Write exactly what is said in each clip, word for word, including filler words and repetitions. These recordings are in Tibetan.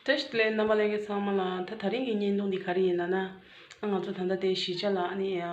བཀྲ་ཤིས་བདེ་ལེགས། རྣམ་པ་ལྷན་རྒྱས་ཚང་མ་ལ། ད་དེ་རིང་གི་བརྙན་ཐུང་འདི་ག་རེ་ཡིན་ལབ་ན། ཨ་ང་ཚོ་ད་ལྟ་དེ་གཞིས་ཆགས་ལ་ཨ་ནི་ཨ་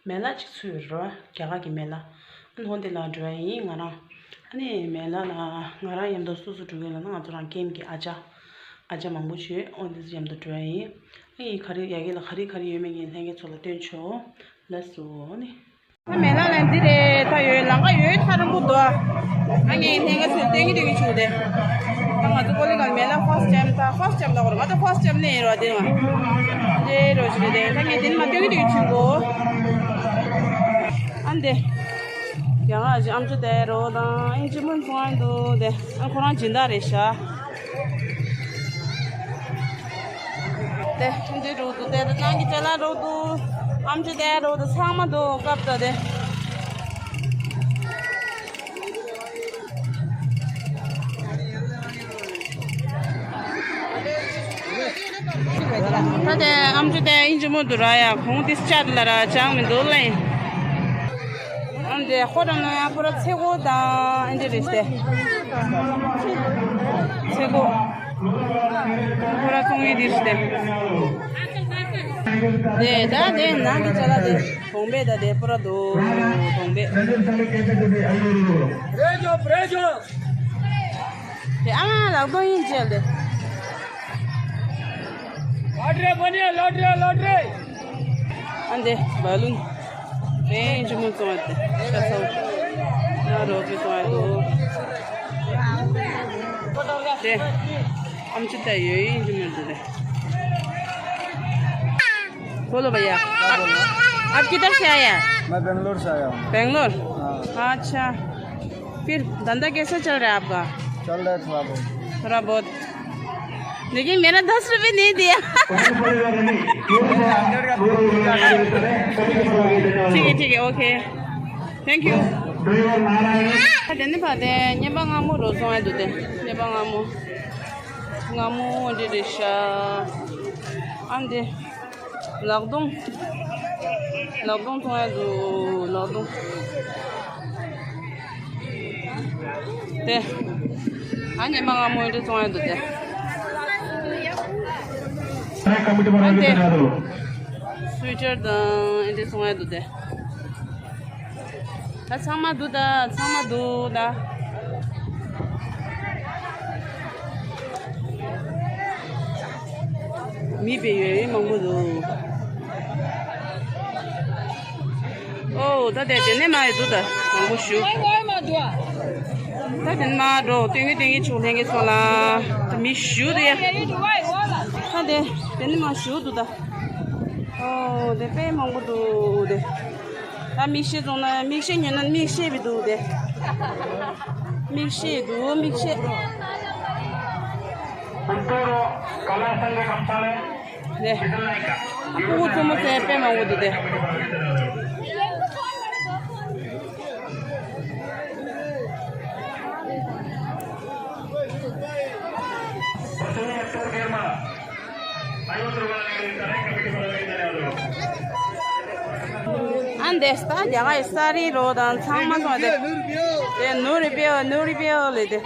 མེ་ལ་ཅིག་ཚུགས་ཡོད་རེད་བ། རྒྱ་གར་གྱི་མེ་ལ། ཨ་ནི་ཧོན་དེ་ལ་འགྲོ་ཡ་ཡིན་ང་རང་། ཨ་ནི་མེ་ལ་ལ་ང་རང་མཉམ་དུ་སུ་སུ་འགྲོ་གི་ཡོད་ལབ་ན། ང་ཚོ་རང་ཀེམ་གྱི་ཨ་ཅག་ཨ་ཅག་མང་པོ་ཅིག་ཡོད། ཨོ་དེ་ཚོ་མཉམ་དུ་འགྲོ་ཡ་ཡིན། ཨ་ཡི་ག་རེ་ཡ་གི་ལ་ག་རེ་ག་རེ་ཡོད་མེད་ངས་ལྷན་རྒྱས་ཚོ་ལ་སྟོན་ཆོག་ལགས་སོ་ནི། ད་མེ་ལ་ལ་འདི་རེད། ད་ཡོད་ལམ་ཁ་ཡོད་ཐག་རིང་པོ་འདུག་ཨ་ངས་ལྷན་རྒྱས་ཚོ་སྟོན་གི་སྟོན་གི་བྱུང་སྟེ། ད་ང་ཚོ་ཀོ་ལི་གལ་མེ་ལ་ཧྥ་སི་ཊི་ཊེམ། ད་ཧྥ་སི་ཊི་ཊེམ་ལ་གོ་ར་ང་ད་ཧྥ་སི་ཊི་ཊེམ་ནས་ཡིན་རོ་དེ་ང་དེ་རོ་ཞིག་རེད་དེ། ད་ངས་འདི་ནས་མར་སྟོན་གི་སྟོན་གི་བྱུང་གོ་ཨ་འདི་ཡང་ཨ་ཅག་ཨམ་ཅོག་དེ་རོ་དང་ཨིན་ཇི་མོན་སོང་ཨ་འདུག་དེ་ཨ་ཁོ་རང་སྦྱིན་བདག་རེད་ཤག་དེ་འདི་རུ་འདུག་དེ་དེ་ནང་གི་ཅ་ལག་རུ་འདུག་ཨམ་ཅོག་དེ་རུ་འདུག་ཚང་མ་འདུག་སྐབས་ད་དེ། ད་དེ་ཨམ་ཅོག་དེ་ཨིན་ཇི་མོ་འདུག་ར་ཡ། གོང་དེ་ཅ་ལག་ར་ཅང་མི་འདུག་ལེ། ཨ་འདི་ཁོ་རང་ལ་ཡང་ཁོ་ར་ཚེ་སྒོ་དང་ཨ་འདི་རེད་ཟེར། ཚེ་སྒོ། ཁོ་ར་ཚོང་ཡིན་འདི་རེད་ཟེར། དེ་ད་དེ་ནང་གི་ཅ་ལག་དེ་གོང་པས་ད་དེ་པུ་ར་དོ་གོང་པས། རེད་ཇོ་རེད་ཇོ། དེ་ཨ་མ་ལག་གདོང་ཡིན་བྱས་ཏེ། ལོ་ཊ་རི་མ་ཎི་ལོ་ཊ་རི་ལོ་ཊ་རི། ཨ་འདི་བ་ལུན། དེ་ཨིན་ཇི་མོ་བཙོང་བ་དེ་ཤ་ཚ་བོ། ང་རོ་པི་བཙོང་བ་དོ། དེ་ཨམ་ཅོག་དེ་ཡོད་ཨིན་ཇི་མོ་འདུག་དེ། बोलो भैया, क्या बोलना? आप किधर से आया? मैं बेंगलोर से आया हूँ। बेंगलोर? हाँ। अच्छा, फिर धंधा कैसा चल रहा है आपका? चल रहा है थोड़ा बहुत। थोड़ा बहुत। लेकिन मेरा दस रुपये नहीं दिया। ठीक है, ठीक है, ओके। Thank you. དེ་ནི་བ་དེ་སྔོན་མ་སྔ་མོ་རོ་བཙོང་ཡ་འདུག་དེ། སྔོན་མ་སྔ་མོ། སྔ་མོ་འདི་རེད་ཤག་ཨ་འདི། ལག་གདོང་། ལག་གདོང་བཙོང་ཡ་འདུག་ལག་གདོང་། དེ། ཨ་ཉི་མ་སྔ་མོ་འདི་བཙོང་ཡ་འདུག་དེ། ཨ་དེ། སུའི་ཊར་དང་འདི་བཙོང་ཡ་འདུག་དེ། ད་ཚང་མ་འདུག་ད་ཚང་མ་འདུག་ད། མི་དཔེ་ཡོད་མང་པོ་འདུག་ཨོ་ད་དེ་དེ་ནས་མ་ཡོད་འདུག་ད་མང་པོ་ཞུ། ད་དེ་ནས་མ་འགྲོ་སྟོན་གི་སྟོན་གི་ཆུ་ལྷན་གི་ཚོ་ལ་ད་མི་ཞུ་དེ་ཡ། ད་དེ་དེ་ནས་མ་ཞུ་འདུག་ད། ཨོ་དེ་དཔེ་མང་པོ་འདུག་དེ། ད་མིག་ཤེལ་བཙོང་ན་མིག་ཤེལ་ཉོས་ན་མིག་ཤེལ་བི་འདུག་དེ། མིག་ཤེལ་འདུག་མིག་ཤེལ། དེ། ཨ་ཕྲུ་གུ་བཙུན་མོ་ཚོ་དཔེ་མང་པོ་འདུག་དེ། ཨ་འདི་ས་རྒྱ་གར་ས་རི་རོ་དང་ཚང་མ་སོང་སྟེ། དེ་ནུ་རི་པེའོ་ནུ་རི་པེའོ་ལེ་དེ།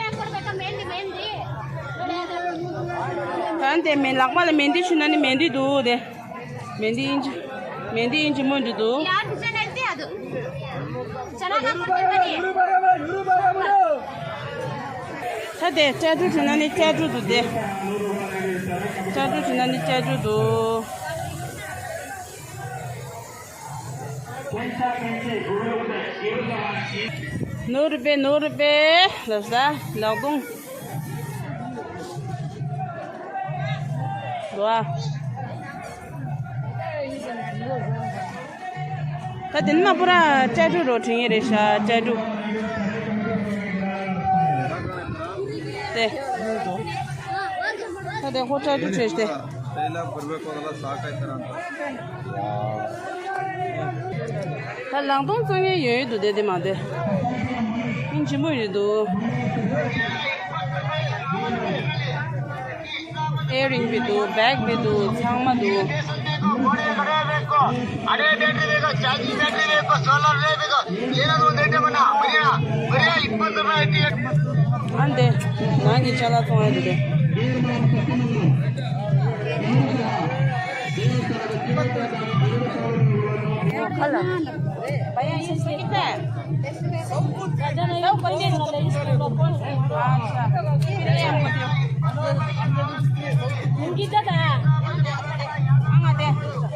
ཨ་འདི་མེ་ལག་པ་ལ་མེ་འདི་ཆུ་ན་ནི་མེ་འདི་འདུག་དེ། མེ་འདི་ཨིན་ཇི། མེ་འདི་ཨིན་ཇི་མོ་འདི་འདུག་ད་དེ་ཊེ་ཊུ་བྲིས་ན་ནི་ཊེ་ཊུ་འདུག་དེ། ཊེ་ཊུ་བྲིས་ན་ནི་ཊེ་ཊུ་འདུག་ནོར་པེ་ནོར་པེ་ལབ་ས་ལག་གདོང་། འགྲོ་ཨ། ད་དེ་ནི་མ་པུ་ར་ཊེ་ཊུ་རོ་དྲིན་ཡེ་རེད་ཤག་ཊེ་ཊུ། དེ། ད་དེ་ཧོ་ཊེལ་དུ་བྲོས་ཏེ། ད་ལག་གདོང་བཙོང་མཁན་ཡོད་ཡོད་འདུག་དེ་དེ་མ་དེ། ཨིན་ཇི་མོ་ཡོད་འདུག་ཨེ་རིང་བི་འདུག་བེག་བི་འདུག་ཚང་མ་འདུག་ཨ་འདི་ནང་གི་ཅ་ལག་བཙོང་ཡ་འདུག་དེ། ཨ་ལ།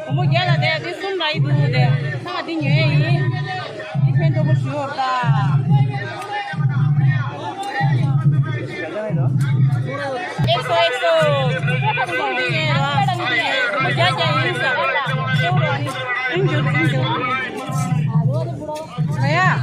བུ་མོ་རྒྱལ་ལ་དེ་དེ་གསུམ་རག་གི་འདུག་དེ་ཚང་མ་དེ་ཉོས་ཡིན། དེ་ཕན་ཐོགས་པོ་ཞུ་བར་ད། ཨེག་སོ་ཨེག་སོ། བུ་མོ་རྒྱལ་རྒྱལ་ཡིན་ས། ཨིན་འགྱུར་ཨིན་འགྱུར། ཨ་ཡ།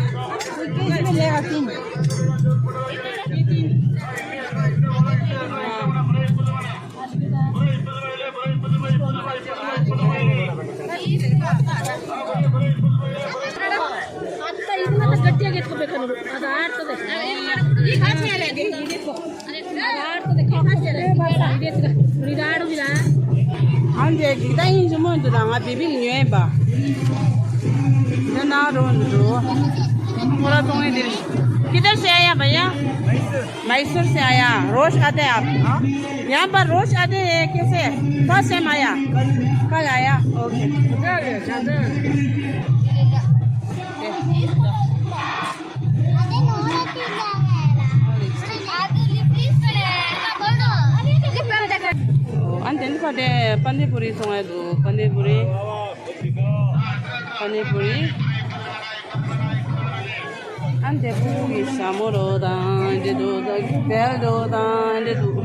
ཁྱེད་ཀྱིས་ལས་ཀ་བྱེད། ཨ་འདྲས་ཀྱི་ད་ཡིན་ཞུ་མོ་འདུག་ད་ང་བི་བིལ་ཉོས་པ། འདི་ན་རོ་འདུག་ཁོ་ར་གཏོང་ཡིན་འདིར། किधर से आया भैया? मैसूर से आया। रोज आते हैं आप? यहाँ पर रोज आते हैं कैसे? फर्स्ट टाइम आया? कल आया। ओके। ཨ་འདི་ནི་ཕ་དེ་པན་དེ་པུ་རི་སོང་ཡ་འདུག་པན་དེ་པུ་རི། པན་དེ་པུ་རི། ཨ་འདི་ཕུ་གི་ཞྭ་མོ་རོ་དང་འདི་འདུག་ད་བལ་རོ་དང་འདི་འདུག་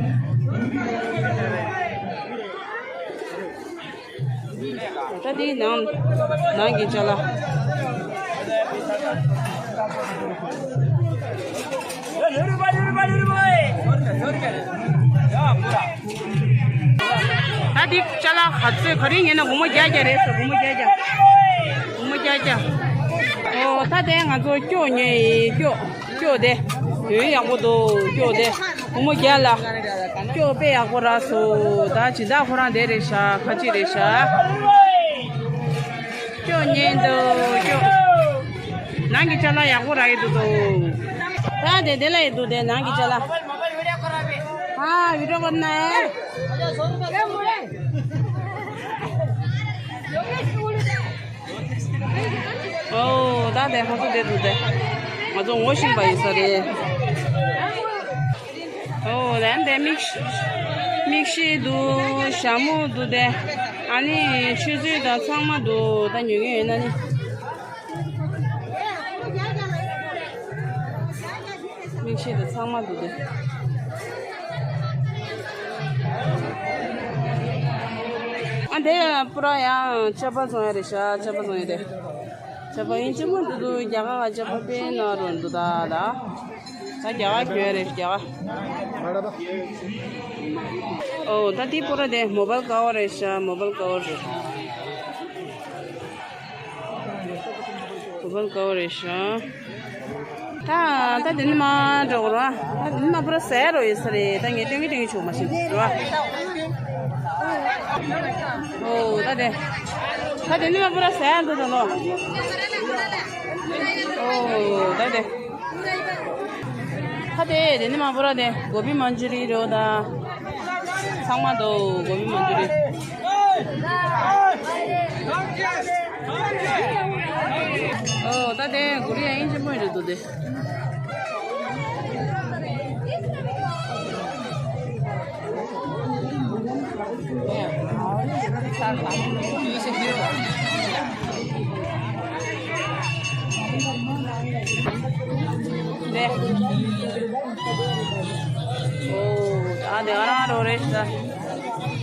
ད་དེའི་ནང་ནང་གི་ཅ་ལག་ད་དེ་ཅ་ལག་ག་ཚོད་ག་རེ་ཉོས་ན་སྒོར་མོ་བརྒྱད་བརྒྱ་རེད་ཟེར། སྒོར་མོ་བརྒྱད་བརྒྱ། སྒོར་མོ་བརྒྱད་བརྒྱ། ཨོ་ད་དེ་ང་ཚོ་སྐྱོ་ཉོས་ཡིན། སྐྱོ་སྐྱོ་དེ་ཡོད་ཡག་པོ་འདུག་སྐྱོ་དེ་སྒོར་མོ་བརྒྱད་ལ། སྐྱོ་དཔེ་ཡག་པོ་རག་སོང་། ད་སྦྱིན་བདག་ཁོ་རང་དེ་རེད་ཤག་ཁ་ཅིག་རེད་ཤག་སྐྱོ་ཉོས་འདུག་སྐྱོ། ནང་གི་ཅ་ལག་ཡག་པོ་རག་གི་འདུག་དོ། ད་དེ་དེ་ལ་ཡི་འདུག་དེ་ནང་གི་ཅ་ལག་ཧ་བི་ཌིའོ་ཀོན་ན་ཨེ། ཨོ་ད་དེ་ཧ་ཚོ་དེ་འདུག་དེ། ང་ཚོ་ངོ་ཤེས་པ་ཡིན་ས་རེད། ཨོ་ལན་དེ་མིག་མིག་ཤེལ་འདུག་ཞྭ་མོ་འདུག་དེ། ཨ་ནི་ཆུ་ཚོད་དང་ཚང་མ་འདུག་ད་ཉོ་མཁན་ཡོད་ན་ནི། མིག་ཤེལ་དེ་ཚང་མ་འདུག་དེ། ཨ་དེ་པུ་ར་ཡང་ཆབ་པ་བཙོང་ཡ་རེད་ཤག་ཆབ་པ་བཙོང་ཡ་རེད། ཆབ་པ་ཡིན་གཅིག་མོ་འདུག་འདུག་རྒྱ་གར་ག་ཆབ་པ་དཔེ་ན་རོ་འདུག་ད་ད། ད་རྒྱ་གར་གྱོན་ཡ་རེད་རྒྱ་གར། ཨོ་ད་དེ་པུ་ར་དེ་མོ་བལ་ཀ་བར་རེད་ཤག་མོ་བལ་ཀ་བར་རེད། མོ་བལ་ཀ་བར་རེད་ཤག་ད་ད་དེ་ནི་མ་འགྲོ་གོ་ར། ད་དེ་ནི་མ་པུ་ར་ཟེར་རོ་ཡོད་ས་རེད། ད་ངས་སྟོན་གི་སྟོན་གི་ཆོག་མ་ཤེས་ར། ཨོ་ད་དེ། ད་དེ་ནི་མ་པུ་ར་ཟེར་འགྲོ་འགྲོ་ནོ། ཨོ་ད་དེ། ད་དེ་དེ་ནི་མ་པུ་ར་དེ་གོ་བི་མན་ཇུ་རི་རོ་ད། ཚང་མ་དོ་གོ་བི་མན་ཇུ་རི། ཨོ་ད་དེ་གུ་རི་ཡ་ཡིན་ཆེན་པོ་ཡིན་རེད་འདུག་དེ། དེ། ཨོ་ད་དེ་ཨ་རང་རོ་རེད་ཤག་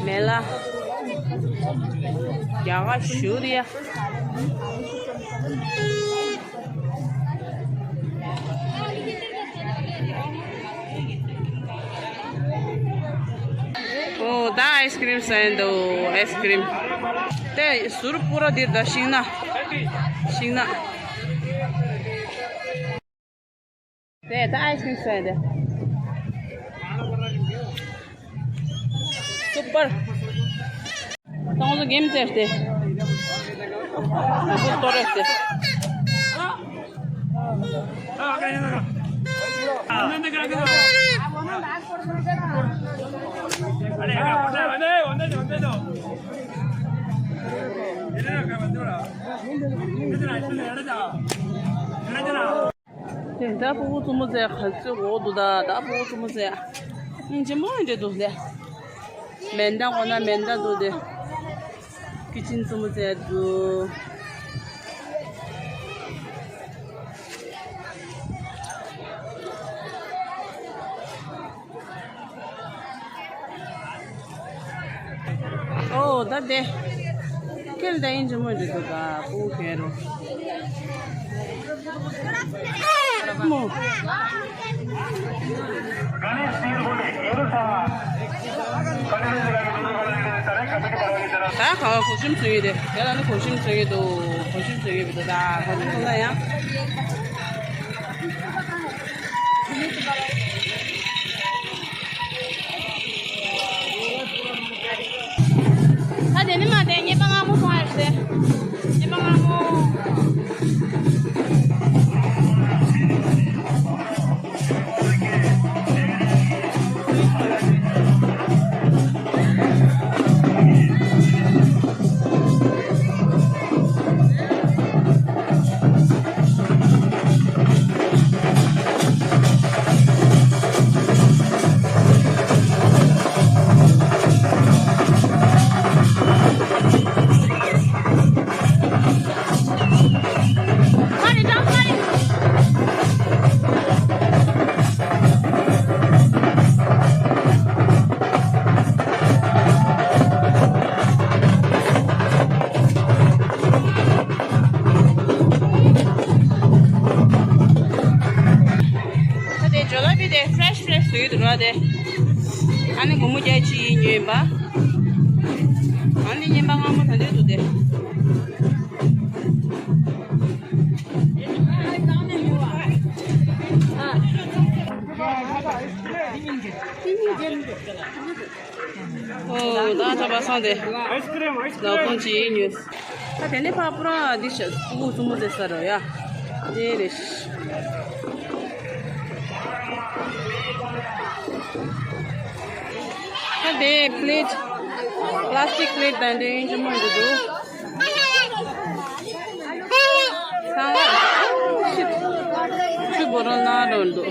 མེ་ལ། རྒྱ་གར་ཞུ་དེ་ཡ། ཨོ་ད་ཨའི་སི་ཀི་རིམ་ཟ་ཡིན་འདུག་ཨའི་སི་ཀི་རིམ། དེ་ཟུར་པུ་ར་འདིར་ད་ཤིང་ན། ཤིང་ན། དེ་ད་ཨའི་སི་ཀི་རིམ་ཟ་ཡིན་དེ། སུ་པར། ཏང་ཟོ་གེམ་ཏེ་སྟེ། ཏོ་རེ་སྟེ། དེ་ད་ཕྲུ་གུ་རྩུབ་མོ་བཙལ་ག་ཚོད་འོག་འདུག་ད་ད་ཕྲུ་གུ་རྩུབ་མོ་བཙལ། སྙིང་རྗེ་མོ་འདྲ་འདུག་ལེ། མེ་མདའ་འོ་ན་མེ་མདའ་འདུག་དེ། ཀི་ཆེན་རྩུབ་མོ་བཙལ་འདུག་ཨོ་ད་དེ། ཁྱེད་ལ་ད་ཡིན་ཇི་མོ་འདྲི་འདུག་ག་ཕྲུ་གུ་ཁྱེར་རོ། མོ། ད་ག་བ་གོ་ཤིམ་ཚོ་ཡོད་དེ། ཡ་ད་ནི་གོ་ཤིམ་ཚོ་ཡོད་དོ། གོ་ཤིམ་ཚོ་ཡོད་དོ། ད་གོ་ཤིམ་ཚོ་ན་ཡང་། ད་དེ་ནི་མ་དེ་ཉེས་པ་སྔ་མོ་སོང་ཡ་རེད་དེ། ཉེས་པ་སྔ་མོ། ད་དེ་ཇོ་ལ་བི་དེ་ཕྲེཤ་ཕྲེཤ་བཟོས་འདུག་ར་དེ། ཨ་ནི་སྒོར་མོ་བརྒྱད་ཅིག་ཉོས་ཡིན་པ། ཨ་ནི་ཉེས་པ་སྔ་མོ་ད་དུས་འདུག་དེ། ཨོ་ད་ད་པ་སང་དེ། ཨའི་སི་ཀྲིམ་ཨའི་སི་ཀྲིམ། ལག་ཁོང་ཅིག་ཉོས། ད་དེ་ནས་ཕ་པུ་ར་འདི་ཤ་ཕྲུ་གུ་རྩུབ་མོ་བཙལ་ས་རོ་ཡ། དེ་རེད། ད་དེ་པི་ལེཊ། པི་ལ་སི་ཊིག་པི་ལེཊ་དང་དེ་ཡིན་གྱི་མོ་འདི་འདུག་ཚང་མ་ཆུ་ཆུ་བོ་རོ་ན་རོ་འདུག་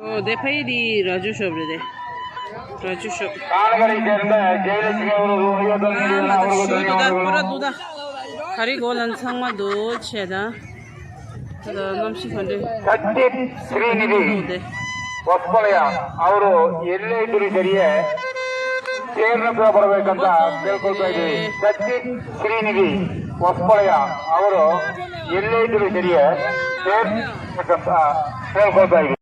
ཨོ་དེ་ཕ་ཡི་དེ་ར་ཇུ་ཤོབ་རེད་དེ། ར་ཇུ་ཤོབ། ད་ཁོ་ར་འདུག་ད། ག་རེ་གོ་ལན་ཚང་མ་འདུག་ཆེ་ད། ད་གནམ་གཤིས་ག་འདྲ། ཚ་ཏིབ་སི་རི་ནི་དི། ཝོ་སི་པ་ལ་ཡ་ཨ་རོ་ཡེ་ལེ་དུ་རི་ཇ་རི་ཡེ། ཏེར་ན་ཏ་པར་བེ་ཀན་ཏ་བེལ་ཀོལ་པའི་དེ། ཚ་ཏིབ་སི་རི་ནི་དི། ཝོ་སི་པ་ལ་ཡ་ཨ་རོ་ཡེ་ལེ་དུ་རི་ཇ་རི་ཡེ། ཏེར་ན་ཏ་བེལ་ཀོལ་པའི་དེ།